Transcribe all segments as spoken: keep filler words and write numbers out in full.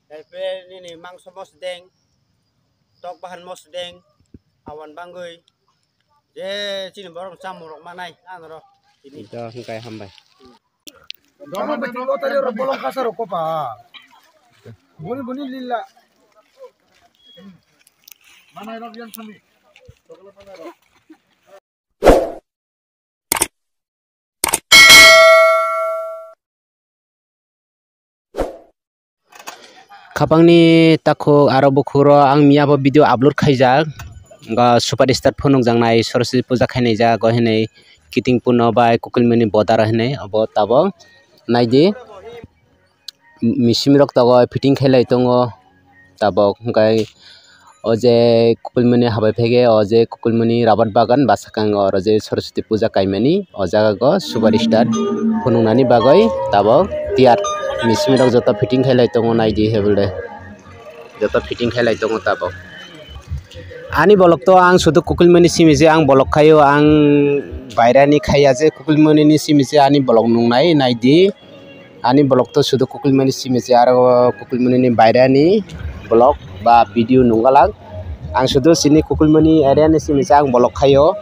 Taipre nini mangso mosdeng, tok bahan mosdeng, awan bangwi je chini borok chamung rok manai anoro. Tini. Ito hingkai hambai. Dama bati lotari oro bolong kasa rok kopa. Boni boni lila. Manai rok yang sami. Khapangni takhuk aro bukhukro ang miyabo video upload khaijak. Ga super star phunukjaknai Saraswati puja khainai jaga hinwi kiting puno bai kukulmani bodaro hinwi obo tabok naidi. Misim rok tabok fitting khailai tongo tabok hwnkhe. O je kukulmani habai phege, o je kukulmani rabar bagan bwskango, oro je Saraswati puja kaimani, o jaga go super star phunuknani bagwi tabok tiyar. Misim rok joto fitting khailai tongo, naidi hebele joto fitting khailai tongo tabok. Ani bolok to ang sudu kukulmani simi je ang bolok khaio, ang bairani khaiya je kukulmani ni simi je ani bolok nungnai, naidi. Ani bolok to sudu kukulmani simi se aro kukulmani ni bairani bolok ba video nunggalak. Ang sudu sini kukulmani area ni simi se ang bolok khaio.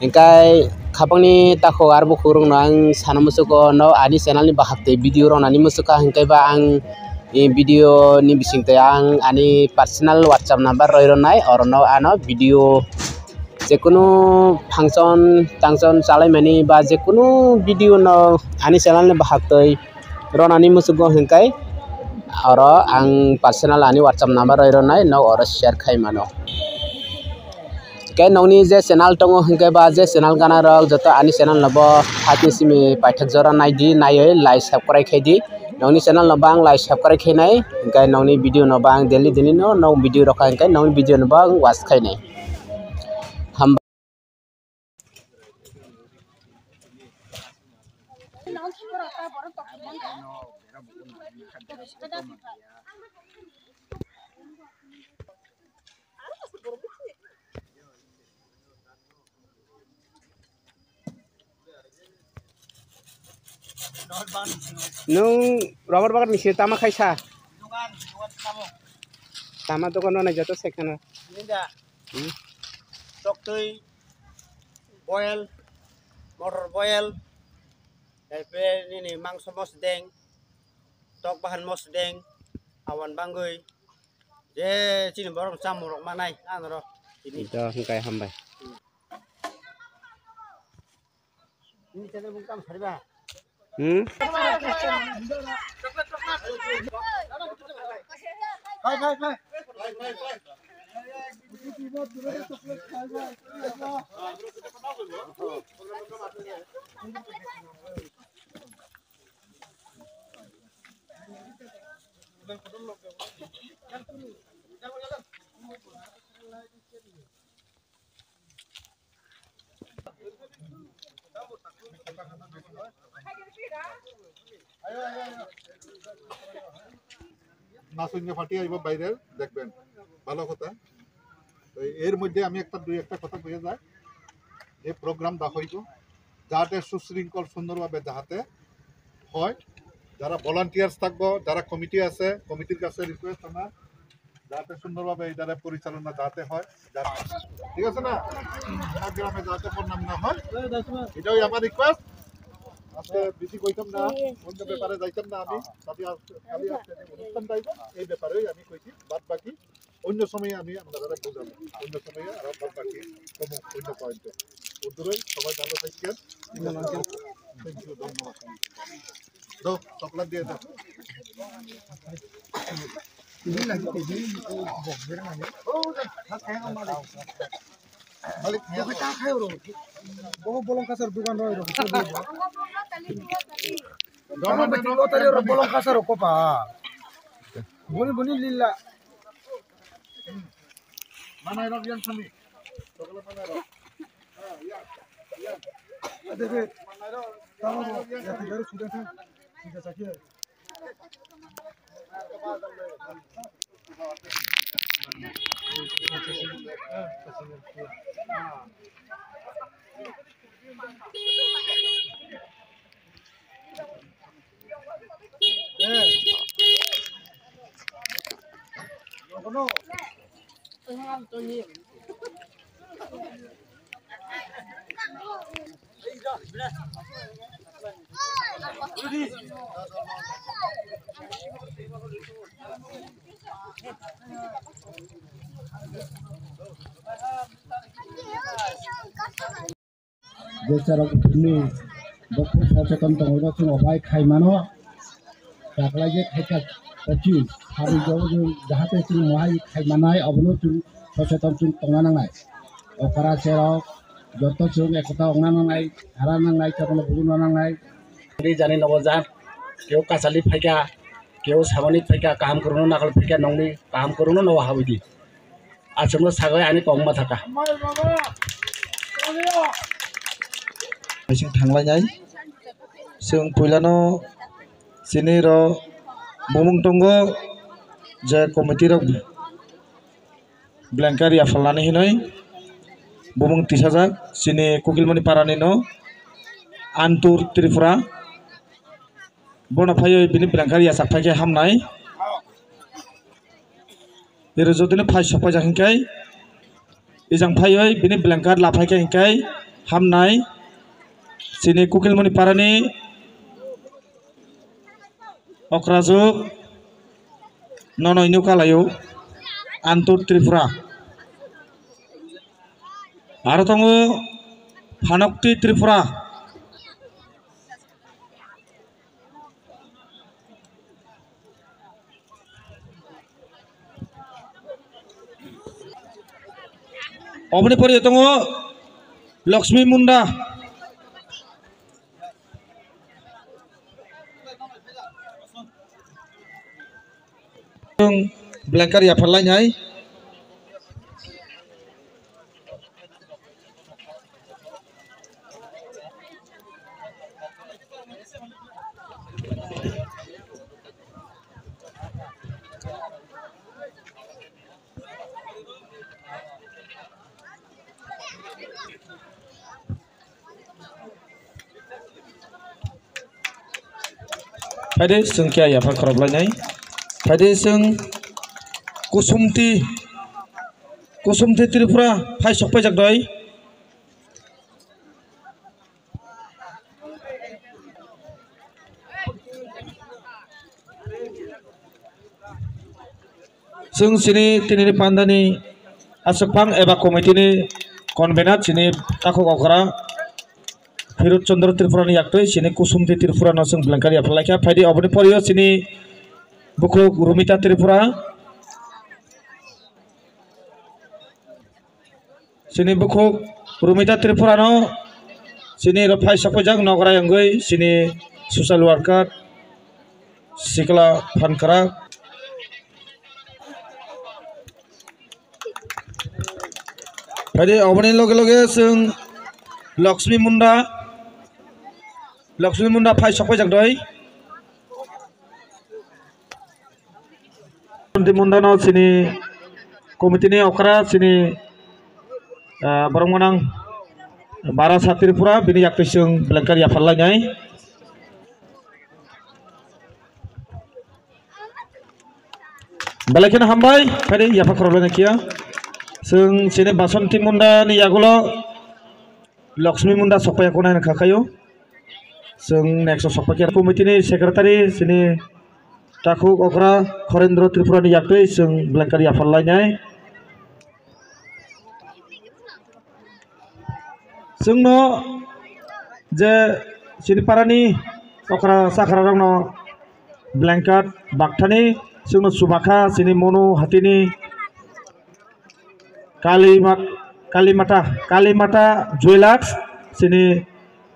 Hingkai khapangni takhuk aro bukhuk rokno ang sana musugo no ani channel ni bahak tei video rok nani musuka hingkai ba ang video ni bising tei ang ani personal WhatsApp number roi rwnai oro no ano video jekunu function tangchon chalaimani ba jekunu video no ani channel ni bahak twi ronani musugo hingkai oro ang personal ani WhatsApp number roi rwnai no oro share khai mano. Hingkai nokni je channel tongo hingkai ba je channel gana rok joto ani channel no bo hakni simi paithak jora naidi naiwi like subscribe khaidi. Nokni channel no bo ang like subscribe khainai hingkai nokni video no bo ang daily daily no nok video rok hingkai nokni video no bo ang watch khainai. Ham- Nwng rubber bagan ni se tama khaisa? Tama dogan no nai joto sekhano. Hmm. Toktwi, boil, motor boil, taipre nini mangso mosdeng, tok bahan mosdeng, awan bangwi, je chini borok chamung rok manai anoro. Tini. Ito hingkai hambai. Hmm? না শুনে ফাটি আইব বাইরে, দেখবেন, ভালো কথা। তো এর মধ্যে আমি একটা, দুই একটা কথা বলে যাই, যে প্রোগ্রাম দা হইব, যাতে সুশৃঙ্খল সুন্দরভাবে যাতে হয়, যারা ভলান্টিয়ার্স থাকবো, যারা কমিটি আছে, কমিটির কাছে রিকোয়েস্ট আমার, যাতে সুন্দরভাবে এই ধারে পরিচালনা যাতে হয়, যাতে, ঠিক আছে না? আমার গ্রামে যাতে বদনাম না হয়, এটাই আমার রিকোয়েস্ট। আজকে বেশি কইতাম না, অন্য ব্যাপারে যাইতাম না আমি, তবে আজকে খালি আজকে যে অনুষ্ঠান যাইব, এই ব্যাপারেই আমি কইছি, বাদ বাকি অন্য সময়ে আমি আপনারা বুঝাবো, অন্য সময়ে আর বাদ বাকি কোনো অন্য পয়েন্টে। দূরে সবাই ভালো থাকবেন। Thank you, ধন্যবাদ। দাও, চকলেট দিয়ে দাও। Malik, bolong kasar dugan rok. Dama bati lotari rok bolong kasar rok kopa. Boni boni lila. Manai rok yang sami. Ada deh. Tahu ya, tiga ratus sudah kan? Tiga sakit. Bwsarok ni bukhuk socheton tongwi no chwng obai khai mano. Taklai je khaika kochi sari jo jahate chwng mohai khai manai obono chwng socheton chwng tongna nangnai. Okra cherok joto chwng ekota ongna nangnai, hara nangnai, chakno bujuna nangnai. Ni jani nogo jan keu kachali phaika, keu samani phaika, kaham kwrwngno nakal phaika, nongni kaham kwrwngno nogo habwi di. Aswkno sagwi ani kok ma thaka. Bising thanglainai. Chwng puilano chini ro bumung tongo je committee rok blanket yapharlani hinwi bumung tisajak chini Kukilmani parani no Antur Tripura. Bono phaiwi bini blanket yachak phaikhe hamnai. Iro jotoni phai sok paijak hinkhai, ijang phaiwi bini blanket la phaikhe hinkhai hamnai. Chini Kukilmani parani okrajwk nono hino kalaio Antur Tripura. Aro tongo Phanokti Tripura. Oboni pore tongo Lakshmi Munda. Blanket yapharlainai. Phaidi chwng khe yaphar khorop lainai. Phaidi chwng Kusumti, Kusumti Tripura phai sok paijak doi. Chwng chini tinini pandani aswkphang eba committee ni convener chini takhuk okra Hirot Chandra Tripura ni yaktwi chini Kusumti Tripura no chwng blanket yapharlaikha. Phaidi oboni porio chini bukhuk Rumita Tripura. Chini bukhuk Rumita Tripura no chini rok phai sok paijak nogra yangwi chini social worker sikla phankara. Phaidi oboni loge loge chwng Lakshmi Munda, Lakshmi Munda phai sok paijak doi. Kunti Mundano chini committee ni okra chini, ah, borok mwnang Barasa Tripura bini yaktwi chwng blanket yapharlainai. Belai kheno hambai, phaidi yapha khorok lainai kiya. Chwng chini Basanti Mundani yagulo Lakshmi Munda sokpaiya khwna hwnwi kha khaio. Chwng next o sokpaikha committee ni secretary chini takhuk okra Khorendra Tripura ni yaktwi chwng blanket yapharlainai. Chwngno je chini parani okra chakra rokno blanket bakthani chwngno chubakha chini Monu Hatini Kalimat-, Kalimata, Kalimata Jewellers, chini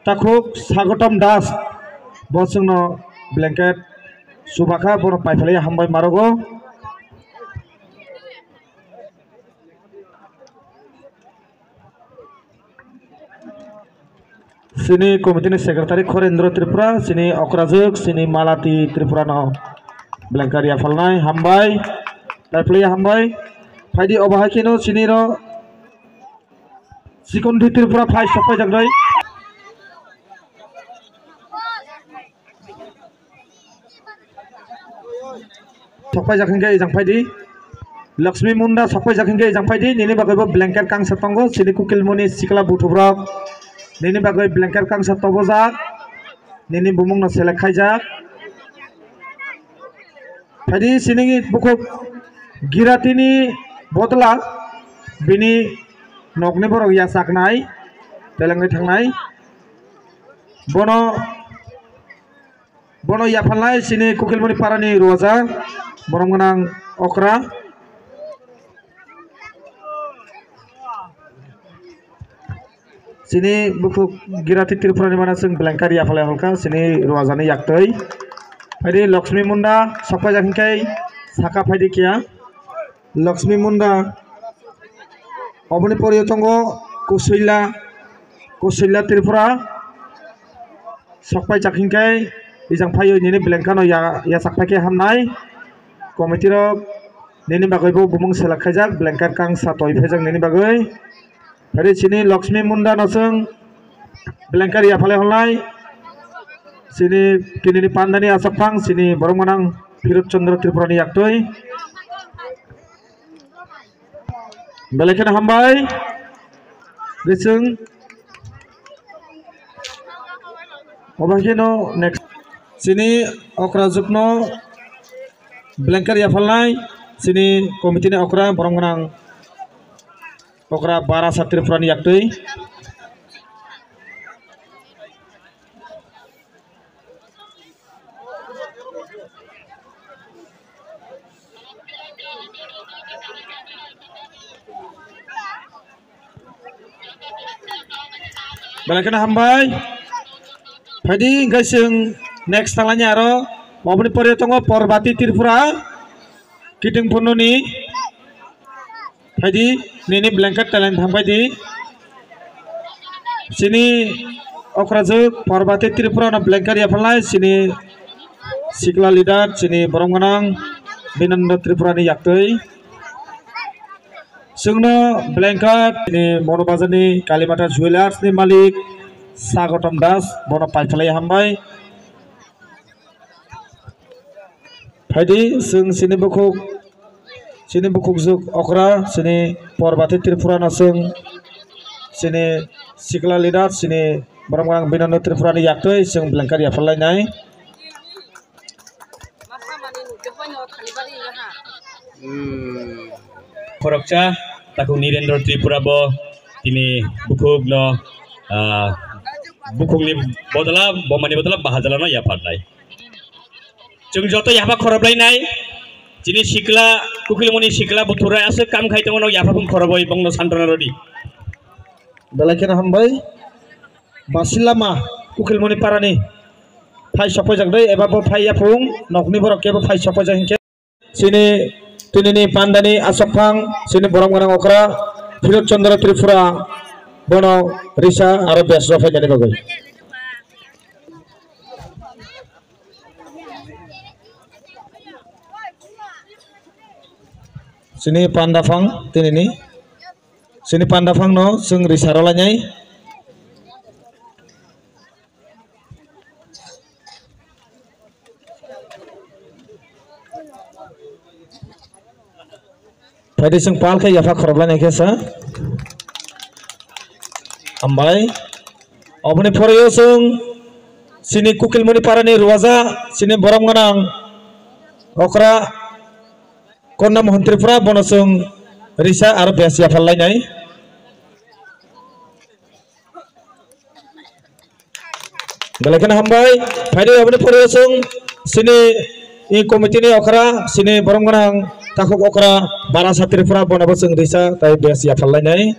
takhuk Sagotom Das, bo chwngno blanket chubakha, bono paiphalwi hambai marogo. Chini committee ni secretary Khorendra Tripura, chini okrajwk, chini Malati Tripura no blanket yaphalnai, hambai, paiphalwi hambai. Phaidi obo hai kheno chini ro Chikon di Tripura phai sok paijak doi. Sok paijak hingke ejang phaidi. Lakshmi Munda sokpaijak hinkhe ejang phaidi, nini bagwi bo blanket kangsa tongo, chini Kukilmuni sikla buthubrok, nini bagwi blanket kangsa tobojak, nini bumungno select khaijak. Phaidi chini bukhuk Giratini bodla bini nokni borok yachaknai, telengwi thangnai. Bono, bono yaphalnai chini Kukilmuni parani Ruaja, borom gwnang okra. Chini bukhuk Girati Tripurani mana chwng blanket yaphalai holkha chini Ruajani yaktwi. Phaidi Lakshmi Munda sokpaijak hinkhe saka phaidi kiya. Lakshmi Munda oboni poriyo tongo Kusuila, Kusuila Tripura. Sokpaijak hinkhe ejang phaio nini blanket no ya, yachak phaikhe hamnai. Committee rok nini bagwi bo bumung select khaijak, blanket kangsa toi phaijak nini bagwi. Phaidi chini Lakshmi Munda no chwng blanket yaphalai holnai. Chini tinini pandani achukphang, chini borom gwnang Phirot Chandra Tripurani yaktwi. Belai kheno hambai. Bising. Obo kheno next. Chini okrajwkno blanket yaphalnai. Chini committee ni okra borom gwnang okra Bara Satri Purani yaktwi. Belai kheno hambai. Phaidi hinkhe chwng next thalani aro oboni pore tongo Porbati Tripura. Kiting Phununi. Phaidi, nini blanket talent thang phaidi. Chini okrajwk Porbati Tripura no blanket yaphalnai, chini sikla leader, chini borom gwnang Binanda Tripura ni yaktwi. Chwngno blanket, chini Mono Bazar ni Kalimata Jewellers ni malik Sagotom Das, bono paiphalai hambai. Phaidi, chwng chini bukhuk, chini bukhukjwk okra, chini Porbati Tripura no chwng, chini sikla leader, chini borom gwnang Binanda Tripura ni yaktwi chwng blanket yapharlainai. Hmm. Khoroksa takhuk Nirendra Tripura bo tini bukhuk no, ah, bukhuk ni bodol o, bomani bodol o bahajalano yapharnai. Chwng joto yapha khoroplainai, chini sikla, Kukilmuni sikla buthurai aswk kam khai tongo, nok yapha phung khorobwi bongno santona rwdi. Belai kheno hambai. Basilama Kukilmuni parani phai sokpaijak dai, eba bo phai yaphung, nokni borok kebo phai sokpaijak hinkhe. Chini tinini pandani asokphang, chini borom gwnang okra, Phirot Chandra Tripura, bono risa aro bes rw phainani bagwi. Chini panda phang tinini, chini panda phangno chwng risa rwlainai. Phaidi chwng pal khe yapha khoroplainai khe sa. Hambai. Oboni phorio chwng chini Kukilmuni parani Ruaja, chini borom gwnang okra Konna Mohan Tripura, bono chwng risa aro bes yapharlainai. Belai kheno hambai. Phaidi oboni phorio chwng chini i committee ni okra, chini borom gwnang takhuk okra Bara Satri Pura, bono bo chwng risa tai bes yapharlainai.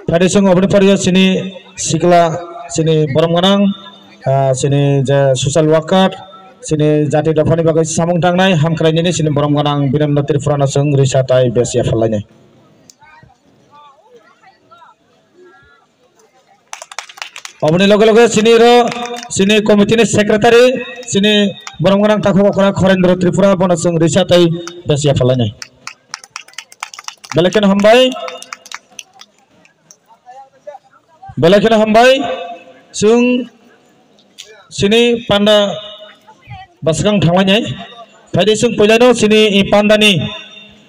Phaidi chwng oboni poriyo chini sikla, chini borom gwnang, ah, chini je social worker, chini jati dophani bagwi samung tangnai, hamkrai nini chini borom gwnang Birendra Tripura no chwng risa tai bes yapharlainai. Oboni loge loge chini ro, chini committee ni secretary, chini borom gwnang takhuk okra Khorendra Tripura bono chwng risa tai bes yapharlainai. Belai kheno hambai. Belai kheno hambai, chwng chini panda bwskang thanglainai. Phaidi chwng puilano chini i pandani,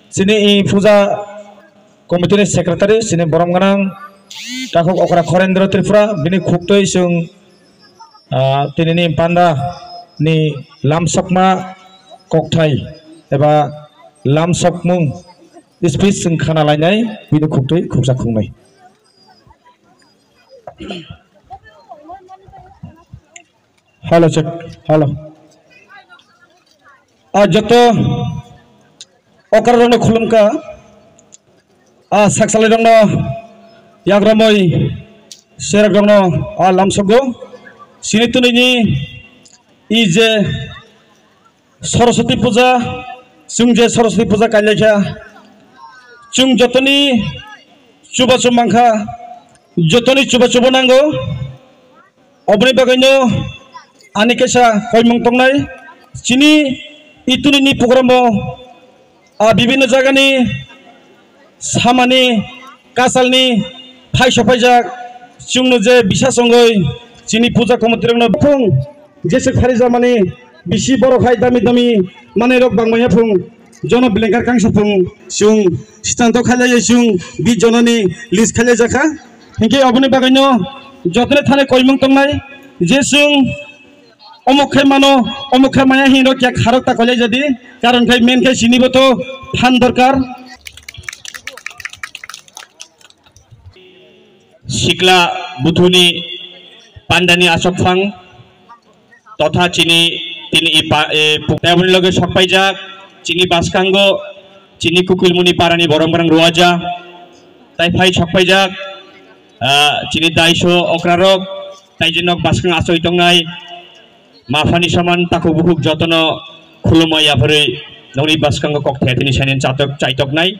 chini i puja committee ni secretary, chini borom gwnang takhuk okra Khorendra Tripura, bini khuktwi chwng, ah, tinini panda ni lamsokma kokthai eba lamsokmung speech chwng khana lainai, bini khuktwi khuksa khungnai. Hello, check. Hello. Ah, joto okra rokno khulumkha. Ah, saksalai rokno, yagramoi serak rokno, ah, lamsogo. Sini tunini i je Saraswati puja, chwng je Saraswati puja kailaikha, chwng jotoni chubachu mankha, jotoni chubachubo nango. Oboni bagwino ani kaisa koimung tongnai, chini itunini programo, ah, bibinno jagani samani kasalni phai sophaijak, chwngno je bisas wngwi chini puja committee rokno phung jeswk phari jamani bisi borok hai dami dami manwi rok bangmanya phung jono belengkar kangsa phung chwng sitanto khailaiya chwng bi jononi list khailai jakha. Hinkhe oboni bagwino jotoni thani koimung tongnai je chwng omok khai mano, omok khai maya hinwi rok ya kharok ta koilai jadi, karon khai men khai sinibo to phan dorkar. Sikla buthuni pandani asok phang totha chini tini ipa, e, puk-, tei aboni loge sokpaijak chini baskango chini Kukilmuni parani borom borang ruaja tai phai sokpaijak, ah, chini daiso okrarok tai je nok baskang achoi tongnai maphani soman takhuk bukhuk jotono khulumwi yapharwi nokni baskango kok thaya tini sainin chatok chaitoknai.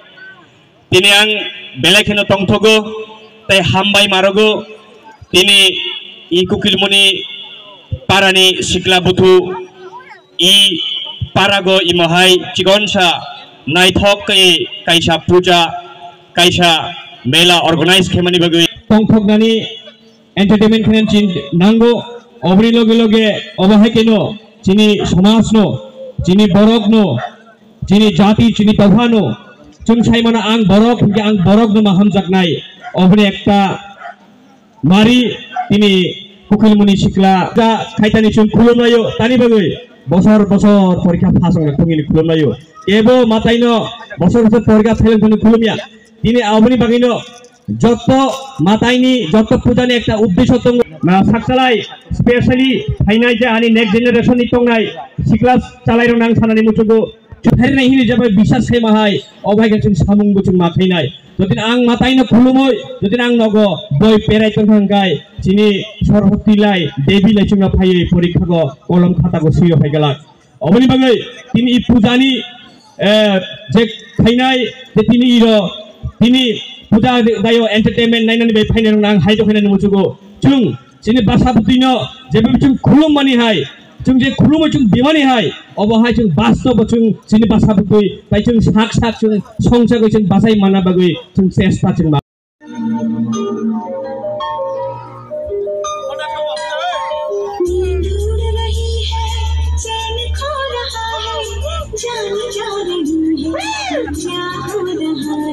Tini ang belai kheno tongthogo tei hambai marogo. Tini i Kukilmuni parani sikla buthu i parago imo hai chikonsa naithok khe kaisa puja, kaisa mela organize khe mani bagwi tongthoknani entertainment khe chin nango. Oboni loge loge obo hai keno chini somaj no, chini borok no, chini jati, chini topha no, chwng sai mano ang borok, hinkhe ang borok no ma hamjaknai. Oboni ekta mari tini Kukilmuni sikla ja khaitani chwng khulumlaio, tani bagwi bosor bosor porikha pass wngna thungini khulumlaio. Ebo mataino bosor bosor porikha fail wngthani khulumya. Tini aboni bagwino joto mataini, joto pujani ekta uddesho tongo. Na saksalai, specially phainai je ani next generation ni tongnai sikla chalairok nang sanani muchungo. Pharinai hini jabai bisas khaima hai, obo hai khe chwng samung bo chwng ma khainai. Jotini ang mataino khulumoi, jotini ang nogo boi perai tongkha hwnkhe chini Saraswati lai, Devi lai chwngno phaiwi porikhago kolom khatago swiyo phaigalak. Oboni bagwi tini i pujani, eh, je khainai, je tini iro, tini puja dayo entertainment nainani bai phainai rok nang hai to khainani muchungo. Chwng chini basa bwtwino jeba chwng khulum mani hai, chwng je khulumo chwng bimani hai, obo hai chwng bastobo chwng chini basa bwtwi bai chwng sak sak chwng songchagwi chwng bachai manna bagwi chwng chesta chwng ma.